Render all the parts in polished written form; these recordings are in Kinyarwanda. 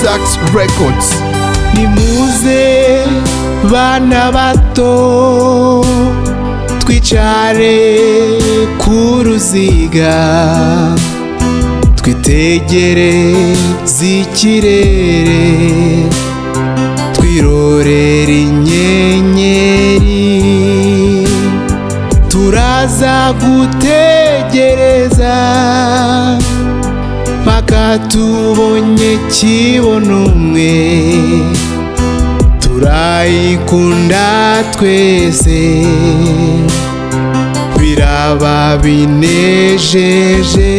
Sax Records. Nimuze bana bato, twicare ku ruziga, twitegereze ikirere, twirorere inyenyeri. Turaza gutegereza mpaka tubonye kibona umwe. Turayikunda twese, biraba binejeje.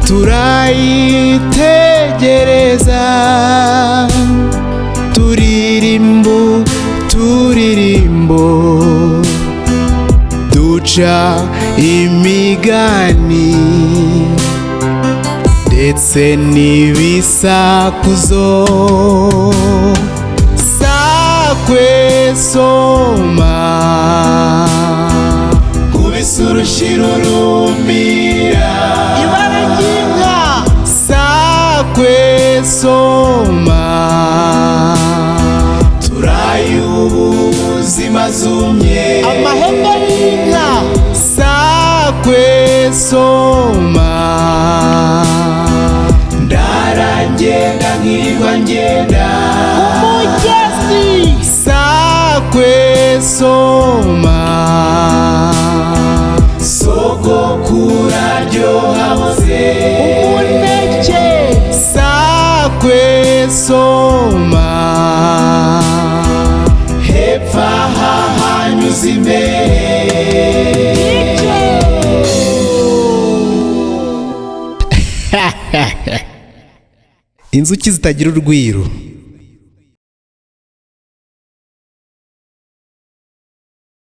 Turayitegereza, turirimbo turirimbo, duca imigani ndetse n'ibisakuzo. Sakwe soma, kubisa urushyi rurumira. Ibara ry'inka. Sakwe soma, turayubuzima zumye. Amahembe y'inka. Sakwe soma, ndaragenda nkirirwa ngenda. Umugezi. Sakwe soma, sogokuru aryoha hoze. Umuneke. Sakwe soma, hepfo aha hanyuze imbere. Inzuki zitagira urugwiro.